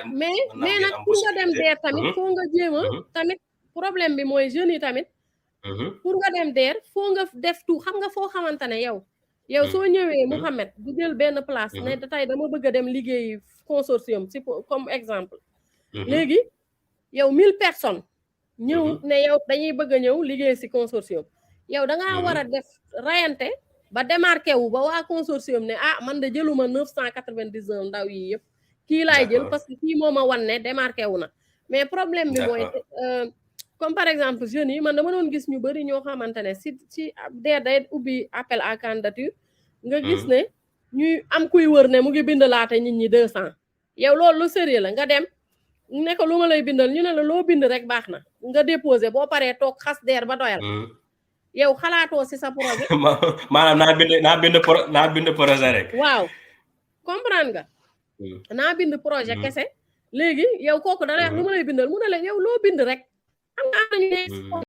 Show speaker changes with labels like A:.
A: mais nag pour nga dem DER tamit foo nga jéem a tamit problème bi mooy jeunes yi tamit pour nga dem DER foo nga def tout xam nga foo xamante ne yow soo ñëwee Mouhamed du jël benn place ne tey dama bëgg a dem liggéey consortium si comme exemple léegi yow 1000 personnes ñëw ne yow dañuy bëgg a ñëw liggéey si consortium yow dangaa war a def rayante ba démarqué wu ba waa consortium ne ah man de jëluma 999 ndaw yi yëpp kii laay jël parce que kii moo ma wan ne démarqué wu na mais problème bi mooy comme par exemple jeunes yi man dama doon gis ñu bëri ñoo xamante ne si DER day ubbi appel à candidature nga gis ne ñuy am kuy wër ne mu ngi bind laate nit ñi 200 yow loolu lu sérieux la nga dem ne ko lu ma lay bindal ñu ne la loo bind rek baax na nga déposé boo paree toog xas DER ba doyal yow xalaatoo si sa projet
B: maanaam naa bind projet rek
A: waaw comprendre nga naa bind projet kese léegi yow kooku da lay wax lu ma lay bindal mu ne la yow loo bind rek am nga am nañu ne